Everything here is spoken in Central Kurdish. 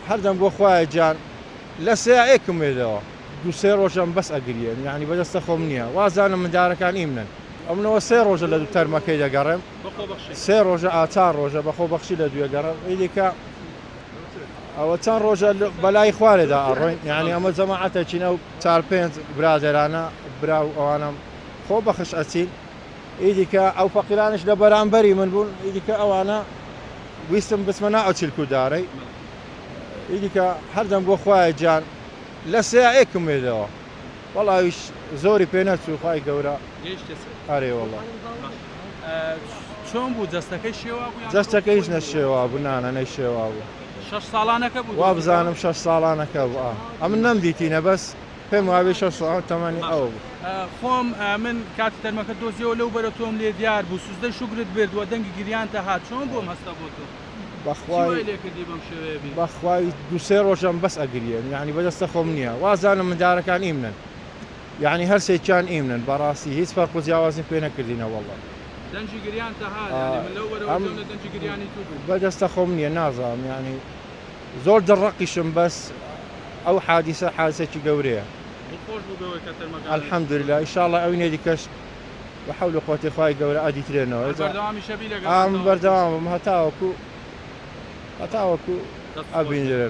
هەردەم بۆ خوایە گیان لە سێیەکم وێدەوە. دوو سێ ڕۆژەم بەس ئەگریێم یانی بەدەستە خۆم نییە وازانم مندارەکان ئیمنن. ئەمنەوە سێ ڕۆژە لە دوو تەرمەکەی دەگەڕێم سێ ڕۆژە ئا چار ڕۆژە بەخۆ بەخشی لە دوێ گەڕێم ئیدیکە ئەوە چەند ڕۆژە بەلای خوارێدا ئەڕۆین یعنی ئەمە جەماعەتەکین ئەو چار پێنج برادەرانە برا و ئەوانم خۆ بەخش ئەچین ئیدیکە ئەو فەقیرانش لە بەرامبەری من بوون ئیدیکە ئەوانە ویستم بچمە نا ئەو چلک و دارەی ئیدیکە هەردەم بۆ خوایە گیان لە سێیەکم وێدەوە وەڵا ئەویش زۆری پێ نەچوو خوای گەورە ئەرێ وەڵا. چۆن بوو جەستەکەی شێوا بوو یان جەستەکەی هیچ نەشێوا بوو نانا نەیشێوا بوو. شەش ساڵانەکە بوو وابزانم شەش ساڵانەکە بوو ئا ئەمن نەمدیتینە بەس پێم وابێ شەش ساڵ تەمەنی ئەو بوو. خۆم من کاتی تەرمەکە دۆزیەوە لەو بەرە تۆم لێ دیار بوو سوزدەی شوکرت برد وە دەنگی گریانتە هات چۆن بوو ئەم هەستە بۆ تۆ؟ بەخوای چی وای لێ کردی بەم شێوەیە بی؟ بەخوای دوو سێ ڕۆژەم بەس ئەگریێم یانی بەدەستە خۆم نییە وازانم مندارەکان ئیمنن یانی هەرسێکیان ئیمنن بەڕاستی هیچ فەرق و جیاوازیم پێ نەکردینە وەڵا. دەنگی گریانتە هات یانی من لەو بەرەوە ئەم گوێم لە دەنگی گریانی تو بوو. بەدەستە خۆم نییە نازانم یانی زۆر دڵڕەقیشم بەس ئەو حادیسە حادیسەکی گەورەیە. دڵخۆش بوو بەوەی کە تەرمەکانت الحمدللە ئیشاڵڵا ئەوینێ دیکەش بە حەول و قوەتی خوای گەورە ئەدیترێنەوە هەر بەردەوامیشە بی لەگەڵ ئام هەتاوەکو بەردەوامم هەتاوەکو هەتاوەکو دەست خۆش بێت. ئەبینرێنەوە.